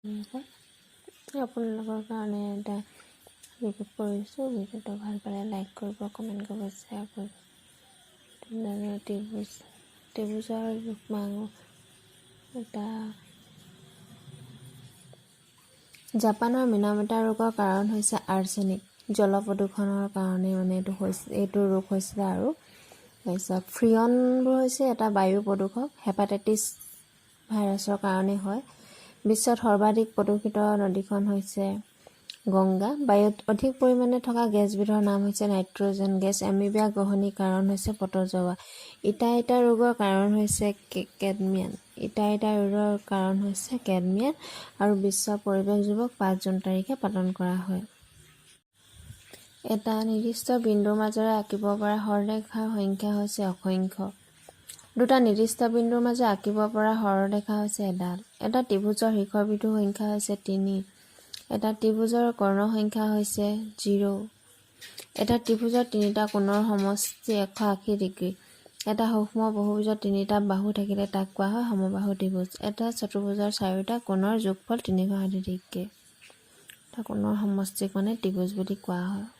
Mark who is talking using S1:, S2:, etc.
S1: আপোনালোকৰ কাৰণে এটা ৰিভিউ কৰিছোঁ। ভিডিঅ'টো ভাল পালে লাইক কৰিব, কমেণ্ট কৰিব, শ্বেয়াৰ কৰিব। ত্ৰিভুজ, ত্ৰিভুজৰ জোখ এটা। জাপানৰ মিনামাটা ৰোগৰ কাৰণ হৈছে আৰ্চেনিক। জল প্ৰদূষণৰ কাৰণে মানে এইটো হৈছে, এইটো ৰোগ হৈছিলে। আৰু তাৰপিছত ফ্ৰিয়নবোৰ হৈছে এটা বায়ু প্ৰদূষক, হেপাটাইটিছ ভাইৰাছৰ কাৰণে হয়। বিশ্বত সৰ্বাধিক প্ৰদূষিত নদীখন হৈছে গংগা। বায়ুত অধিক পৰিমাণে থকা গেছবিধৰ নাম হৈছে নাইট্ৰজেন গেছ। এমিবিয়া গ্ৰহণীৰ কাৰণ হৈছে প্ৰটজোৱা। ইটা ইটা ৰোগৰ কাৰণ হৈছে কেডমিয়াম। ইটা ইটা ৰোগৰ কাৰণ হৈছে কেডমিয়াম। আৰু বিশ্ব পৰিৱেশ দিৱস 5 জুন তাৰিখে পালন কৰা হয়। এটা নিৰ্দিষ্ট বিন্দুৰ মাজেৰে আঁকিব পৰা সৰলৰেখাৰ সংখ্যা হৈছে অসংখ্য। দুটা নিৰ্দিষ্ট বিন্দুৰ মাজেৰে আঁকিব পৰা সৰলৰেখা হৈছে এডাল। এটা ত্ৰিভুজৰ শীৰ্ষবিন্দুৰ সংখ্যা হৈছে 3। এটা ত্ৰিভুজৰ কৰ্ণৰ সংখ্যা হৈছে 0। এটা ত্ৰিভুজৰ তিনিটা কোণৰ সমষ্টি 180 ডিগ্ৰী। এটা সূক্ষ্ম বহুভুজত তিনিটা বাহু থাকিলে তাক কোৱা হয় সমবাহু ত্ৰিভুজ। এটা চতুৰ্ভুজৰ চাৰিওটা কোণৰ যোগফল 360 ডিগ্ৰী। এটা কোণৰ সমষ্টিক মানে ত্ৰিভুজ বুলি কোৱা হয়।